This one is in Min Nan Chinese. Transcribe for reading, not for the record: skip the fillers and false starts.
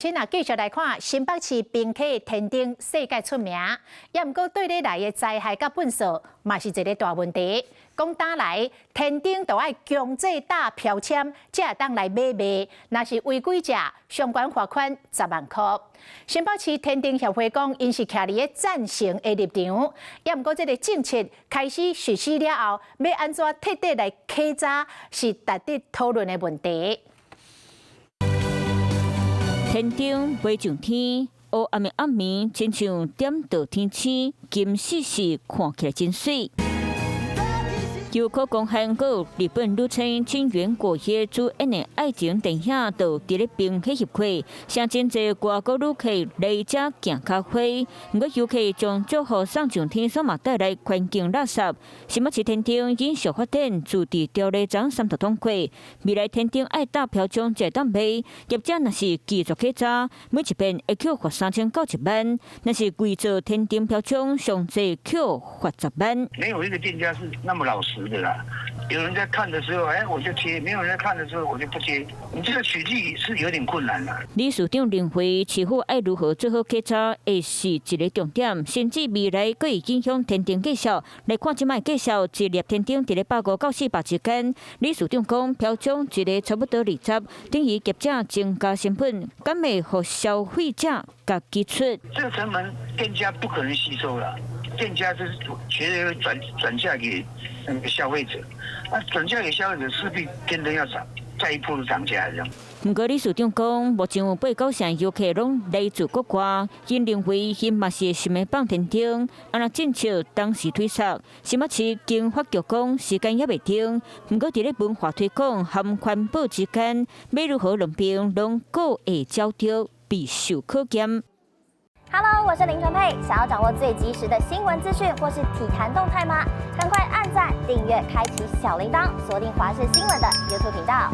先啊，繼續來看新北市平溪天燈世界出名，也毋過對咧來的災害佮糞埽嘛是一个大問題。講打來天燈都愛強制貼標籤，才會當來買賣，若是違規者，相關罰款10萬箍。新北市天燈協會講，𪜶是徛佇咧贊成的立場，也毋過這个政策開始實施了後，欲按怎徹底來稽查，是值得討論的問題。天燈飛上天，烏暗的暗暝，親像點著天星，金絲絲看起來真媠。由可講韓國日本女星清原果耶主演的愛情電影，就佇咧平溪翕開，誠真濟外國旅客來遮行較花。毋過遊客將祝福送上天，煞嘛帶來環境垃圾。新北市天燈永續發展自治條例昨三讀通過，未來天燈愛貼標籤才會當賣，業者若是拒絕檢查，每一遍會予罰3000到1萬；若是偽造天燈標籤，上濟予罰10萬。沒有一個店家是那麼老實的啦，有人在看的時候，哎，我就貼；沒有人在看的時候，我就不貼。你這個取締是有點困難啦。理事長認為，市府愛如何做好稽查，會是一个重點，甚至未來閣會影響天燈價數。來看這擺價數，一粒天燈佇咧150到400之間。理事長講，標籤一个差不多20，等於業者增加成本，敢會予消費者家己出？這個成本店家不可能吸收了，店家是絕對會轉嫁給那個消費者，那轉嫁給消費者，勢必天燈要漲，再一波的漲價這樣。毋過理事長講，目前有八九成遊客攏來自國外，𪜶認為𪜶嘛是想欲放天燈，按呢政策當時推出，新北市經發局講時間猶未定，毋過佇咧文化推廣和環保之間，欲如何兩邊攏閣會找著備受考驗。 Hello，我是林純佩，想要掌握最及時的新聞資訊或是體壇動態嗎？趕快按讚、訂閱、開啟小鈴鐺，鎖定華視新聞的 YouTube 頻道。